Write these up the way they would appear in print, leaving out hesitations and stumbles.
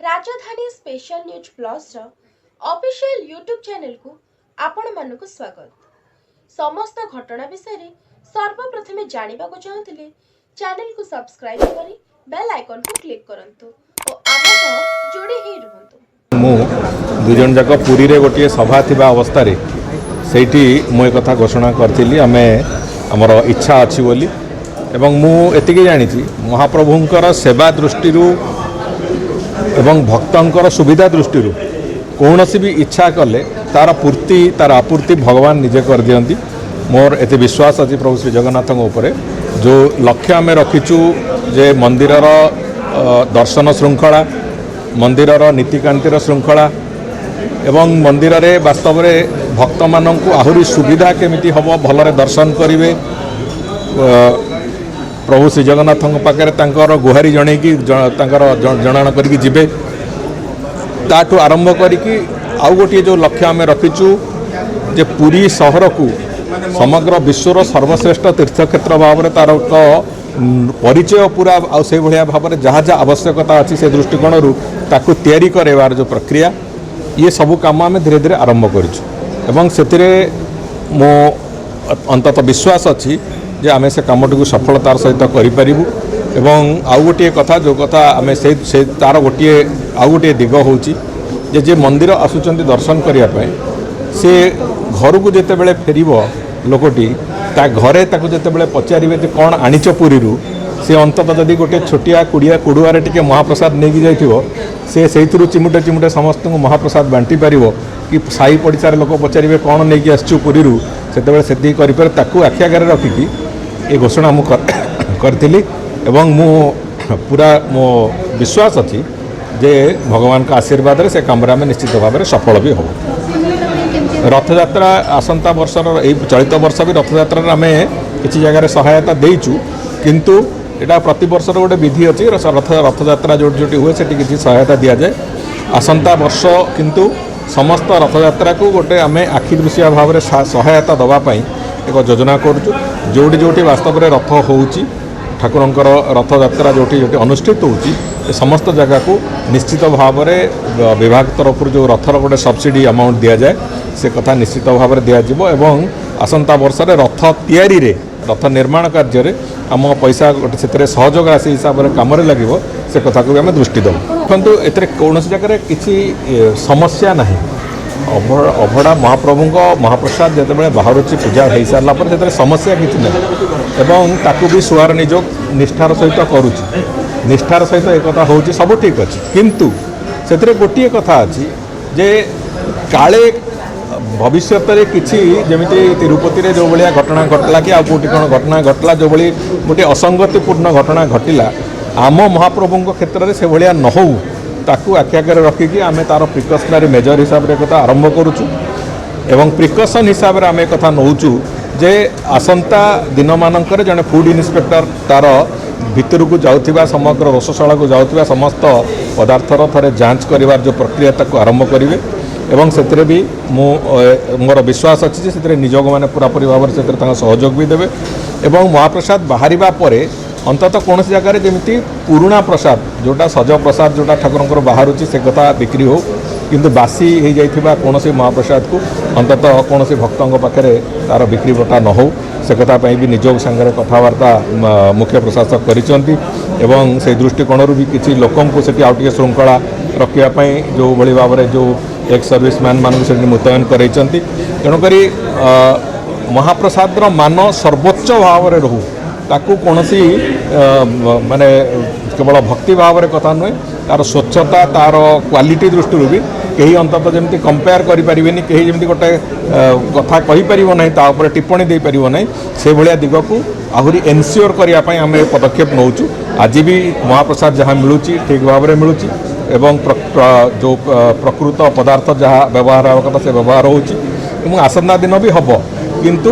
ରାଜଧାନୀ special news ପ୍ଲସ୍ର official YouTube ଚ୍ୟାନେଲକୁ ଆପଣମାନଙ୍କୁ ସ୍ୱାଗତ। ସମସ୍ତ ଘଟଣା ବିଷୟରେ ସର୍ବପ୍ରଥମେ ଜାଣିବାକୁ ଚାହୁଁଥିଲେ ଚ୍ୟାନେଲକୁ ସବସ୍କ୍ରାଇବ୍ କରି ବେଲ୍ ଆଇକନ୍କୁ କ୍ଲିକ୍ କରନ୍ତୁ ଓ ଆମ ସହ ଯୋଡ଼ି ହେଇ ରୁହନ୍ତୁ। ମୁଁ ଦୁଇଜଣ ଯାକ ପୁରୀରେ ଗୋଟିଏ ସଭା ଥିବା ଅବସ୍ଥାରେ ସେଇଠି ମୁଁ ଏକଥା ଘୋଷଣା କରିଥିଲି, ଆମେ ଆମର ଇଚ୍ଛା ଅଛି ବୋଲି। ଏବଂ ମୁଁ ଏତିକି ଜାଣିଛି, ମହାପ୍ରଭୁଙ୍କର ସେବା ଦୃଷ୍ଟିରୁ ଏବଂ ଭକ୍ତଙ୍କର ସୁବିଧା ଦୃଷ୍ଟିରୁ କୌଣସି ବି ଇଚ୍ଛା କଲେ ତାର ପୂର୍ତ୍ତି, ତାର ଆପୂର୍ତ୍ତି ଭଗବାନ ନିଜେ କରିଦିଅନ୍ତି। ମୋର ଏତେ ବିଶ୍ୱାସ ଅଛି ପ୍ରଭୁ ଶ୍ରୀ ଜଗନ୍ନାଥଙ୍କ ଉପରେ। ଯେଉଁ ଲକ୍ଷ୍ୟ ଆମେ ରଖିଛୁ ଯେ ମନ୍ଦିରର ଦର୍ଶନ ଶୃଙ୍ଖଳା, ମନ୍ଦିରର ନୀତିକାନ୍ତିର ଶୃଙ୍ଖଳା ଏବଂ ମନ୍ଦିରରେ ବାସ୍ତବରେ ଭକ୍ତମାନଙ୍କୁ ଆହୁରି ସୁବିଧା କେମିତି ହେବ, ଭଲରେ ଦର୍ଶନ କରିବେ, ପ୍ରଭୁ ଶ୍ରୀ ଜଗନ୍ନାଥଙ୍କ ପାଖରେ ତାଙ୍କର ଗୁହାରି ଜଣେଇକି ତାଙ୍କର ଜଣାଣ କରିକି ଯିବେ, ତାଠୁ ଆରମ୍ଭ କରିକି ଆଉ ଗୋଟିଏ ଯେଉଁ ଲକ୍ଷ୍ୟ ଆମେ ରଖିଛୁ ଯେ ପୁରୀ ସହରକୁ ସମଗ୍ର ବିଶ୍ୱର ସର୍ବଶ୍ରେଷ୍ଠ ତୀର୍ଥକ୍ଷେତ୍ର ଭାବରେ ତାର ଏକ ପରିଚୟ ପୁରା ଆଉ ସେଇଭଳିଆ ଭାବରେ ଯାହା ଯାହା ଆବଶ୍ୟକତା ଅଛି, ସେ ଦୃଷ୍ଟିକୋଣରୁ ତାକୁ ତିଆରି କରାଇବାର ଯେଉଁ ପ୍ରକ୍ରିୟା, ଇଏ ସବୁ କାମ ଆମେ ଧୀରେ ଧୀରେ ଆରମ୍ଭ କରିଛୁ। ଏବଂ ସେଥିରେ ମୋ ଅନ୍ତତଃ ବିଶ୍ୱାସ ଅଛି ଯେ ଆମେ ସେ କାମଟିକୁ ସଫଳତାର ସହିତ କରିପାରିବୁ। ଏବଂ ଆଉ ଗୋଟିଏ କଥା, ଯେଉଁ କଥା ଆମେ ସେ ତାର ଗୋଟିଏ ଆଉ ଗୋଟିଏ ଦିଗ ହେଉଛି ଯେ ଯିଏ ମନ୍ଦିର ଆସୁଛନ୍ତି ଦର୍ଶନ କରିବା ପାଇଁ, ସେ ଘରକୁ ଯେତେବେଳେ ଫେରିବ ଲୋକଟି, ତା ଘରେ ତାକୁ ଯେତେବେଳେ ପଚାରିବେ ଯେ କ'ଣ ଆଣିଛ ପୁରୀରୁ, ସେ ଅନ୍ତତଃ ଯଦି ଗୋଟେ ଛୋଟିଆ କୁଡ଼ିଆ କୁଡ଼ୁଆରେ ଟିକେ ମହାପ୍ରସାଦ ନେଇକି ଯାଇଥିବ, ସେ ସେଇଥିରୁ ଚିମୁଟେ ଚିମୁଟେ ସମସ୍ତଙ୍କୁ ମହାପ୍ରସାଦ ବାଣ୍ଟି ପାରିବ କି ସାହି ପଡ଼ିଶାର ଲୋକ ପଚାରିବେ କ'ଣ ନେଇକି ଆସିଛୁ ପୁରୀରୁ, ସେତେବେଳେ ସେତିକି କରିପାରେ। ତାକୁ ଆଖି ଆଗରେ ରଖିକି ଏ ଘୋଷଣା ମୁଁ କରିଥିଲି ଏବଂ ମୁଁ ପୁରା ମୋ ବିଶ୍ୱାସ ଅଛି ଯେ ଭଗବାନଙ୍କ ଆଶୀର୍ବାଦରେ ସେ କାମରେ ଆମେ ନିଶ୍ଚିତ ଭାବରେ ସଫଳ ବି ହେବୁ। ରଥଯାତ୍ରା ଆସନ୍ତା ବର୍ଷର, ଏଇ ଚଳିତ ବର୍ଷ ବି ରଥଯାତ୍ରାରେ ଆମେ କିଛି ଜାଗାରେ ସହାୟତା ଦେଇଛୁ। କିନ୍ତୁ ଏଇଟା ପ୍ରତିବର୍ଷର ଗୋଟେ ବିଧି ଅଛି, ରଥଯାତ୍ରା ଯେଉଁଠି ଯେଉଁଠି ହୁଏ ସେଠି କିଛି ସହାୟତା ଦିଆଯାଏ। ଆସନ୍ତା ବର୍ଷ କିନ୍ତୁ ସମସ୍ତ ରଥଯାତ୍ରାକୁ ଗୋଟେ ଆମେ ଆଖି ଦୃଶିଆ ଭାବରେ ସହାୟତା ଦେବା ପାଇଁ ଏକ ଯୋଜନା କରୁଛୁ। ଯେଉଁଠି ଯେଉଁଠି ବାସ୍ତବରେ ରଥ ହେଉଛି, ଠାକୁରଙ୍କର ରଥଯାତ୍ରା ଯେଉଁଠି ଯେଉଁଠି ଅନୁଷ୍ଠିତ ହେଉଛି, ଏ ସମସ୍ତ ଜାଗାକୁ ନିଶ୍ଚିତ ଭାବରେ ବିଭାଗ ତରଫରୁ ଯେଉଁ ରଥର ଗୋଟେ ସବସିଡ଼ି ଆମାଉଣ୍ଟ ଦିଆଯାଏ, ସେ କଥା ନିଶ୍ଚିତ ଭାବରେ ଦିଆଯିବ। ଏବଂ ଆସନ୍ତା ବର୍ଷରେ ରଥ ତିଆରିରେ, ରଥ ନିର୍ମାଣ କାର୍ଯ୍ୟରେ ଆମ ପଇସା ଗୋଟେ ସେଥିରେ ସହଯୋଗ ରାଶି ହିସାବରେ କାମରେ ଲାଗିବ, ସେ କଥାକୁ ବି ଆମେ ଦୃଷ୍ଟି ଦେବୁ। ଦେଖନ୍ତୁ, ଏଥିରେ କୌଣସି ଜାଗାରେ କିଛି ସମସ୍ୟା ନାହିଁ। ଅଭଡ଼ା, ମହାପ୍ରଭୁଙ୍କ ମହାପ୍ରସାଦ ଯେତେବେଳେ ବାହାରୁଛି ପୂଜା ହେଇସାରିଲା ପରେ, ସେଥିରେ ସମସ୍ୟା କିଛି ନାହିଁ। ଏବଂ ତାକୁ ବି ସୁଆର ନିଯୋଗ ନିଷ୍ଠାର ସହିତ କରୁଛି, ନିଷ୍ଠାର ସହିତ ଏକଥା ହେଉଛି, ସବୁ ଠିକ୍ ଅଛି। କିନ୍ତୁ ସେଥିରେ ଗୋଟିଏ କଥା ଅଛି ଯେ କାଳେ ଭବିଷ୍ୟତରେ କିଛି, ଯେମିତି ତିରୁପତିରେ ଯେଉଁ ଭଳିଆ ଘଟଣା ଘଟିଲା କି ଆଉ କେଉଁଠି କ'ଣ ଘଟଣା ଘଟିଲା, ଯେଉଁଭଳି ଗୋଟିଏ ଅସଙ୍ଗତିପୂର୍ଣ୍ଣ ଘଟଣା ଘଟିଲା, ଆମ ମହାପ୍ରଭୁଙ୍କ କ୍ଷେତ୍ରରେ ସେଭଳିଆ ନ ହେଉ, ତାକୁ ଆଖି ଆଗରେ ରଖିକି ଆମେ ତା'ର ପ୍ରିକସନାରୀ ମେଜର ହିସାବରେ ଏକଥା ଆରମ୍ଭ କରୁଛୁ। ଏବଂ ପ୍ରିକସନ୍ ହିସାବରେ ଆମେ ଏକଥା ନେଉଛୁ ଯେ ଆସନ୍ତା ଦିନମାନଙ୍କରେ ଜଣେ ଫୁଡ୍ ଇନ୍ସପେକ୍ଟର ତା'ର ଭିତରକୁ ଯାଉଥିବା, ସମଗ୍ର ରୋଷଶାଳାକୁ ଯାଉଥିବା ସମସ୍ତ ପଦାର୍ଥର ଥରେ ଯାଞ୍ଚ କରିବାର ଯେଉଁ ପ୍ରକ୍ରିୟା, ତାକୁ ଆରମ୍ଭ କରିବେ। ଏବଂ ସେଥିରେ ବି ମୁଁ ମୋର ବିଶ୍ୱାସ ଅଛି ଯେ ସେଥିରେ ନିଯୋଗମାନେ ପୁରାପୁରି ଭାବରେ ସେଥିରେ ତାଙ୍କ ସହଯୋଗ ବି ଦେବେ। ଏବଂ ମହାପ୍ରସାଦ ବାହାରିବା ପରେ ଅନ୍ତତଃ କୌଣସି ଜାଗାରେ ଯେମିତି ପୁରୁଣା ପ୍ରସାଦ, ଯେଉଁଟା ସଜ ପ୍ରସାଦ ଯେଉଁଟା ଠାକୁରଙ୍କର ବାହାରୁଛି, ସେ କଥା ବିକ୍ରି ହେଉ, କିନ୍ତୁ ବାସି ହେଇଯାଇଥିବା କୌଣସି ମହାପ୍ରସାଦକୁ ଅନ୍ତତଃ କୌଣସି ଭକ୍ତଙ୍କ ପାଖରେ ତା'ର ବିକ୍ରି ବଟା ନ ହେଉ, ସେ କଥା ପାଇଁ ବି ନିଯୋଗ ସାଙ୍ଗରେ କଥାବାର୍ତ୍ତା ମୁଖ୍ୟ ପ୍ରଶାସକ କରିଛନ୍ତି। ଏବଂ ସେଇ ଦୃଷ୍ଟିକୋଣରୁ ବି କିଛି ଲୋକଙ୍କୁ ସେଠି ଆଉ ଟିକେ ଶୃଙ୍ଖଳା ରଖିବା ପାଇଁ ଯେଉଁଭଳି ଭାବରେ ଯେଉଁ ଏକ୍ସ ସର୍ଭିସମ୍ୟାନ୍ ମାନଙ୍କୁ ସେଠି ମୁତୟନ କରାଇଛନ୍ତି। ତେଣୁକରି ମହାପ୍ରସାଦର ମାନ ସର୍ବୋଚ୍ଚ ଭାବରେ ରହୁ, ତାକୁ କୌଣସି ମାନେ କେବଳ ଭକ୍ତି ଭାବରେ କଥା ନୁହେଁ, ତାର ସ୍ୱଚ୍ଛତା, ତାର କ୍ୱାଲିଟି ଦୃଷ୍ଟିରୁ ବି କେହି ଅନ୍ତତଃ ଯେମିତି କମ୍ପେୟାର କରିପାରିବେନି, କେହି ଯେମିତି ଗୋଟେ କଥା କହିପାରିବ ନାହିଁ, ତା ଉପରେ ଟିପ୍ପଣୀ ଦେଇପାରିବ ନାହିଁ, ସେଭଳିଆ ଦିଗକୁ ଆହୁରି ଏନସିଓର କରିବା ପାଇଁ ଆମେ ପଦକ୍ଷେପ ନେଉଛୁ। ଆଜି ବି ମହାପ୍ରସାଦ ଯାହା ମିଳୁଛି ଠିକ୍ ଭାବରେ ମିଳୁଛି ଏବଂ ଯେଉଁ ପ୍ରକୃତ ପଦାର୍ଥ ଯାହା ବ୍ୟବହାର ହେବା କଥା ସେ ବ୍ୟବହାର ହେଉଛି ଏବଂ ଆସନ୍ତା ଦିନ ବି ହେବ। କିନ୍ତୁ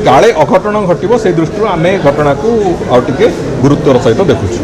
କାଳେ ଅଘଟଣ ଘଟିବ, ସେଇ ଦୃଷ୍ଟିରୁ ଆମେ ଘଟଣାକୁ ଆଉ ଟିକେ ଗୁରୁତ୍ୱର ସହିତ ଦେଖୁଛୁ।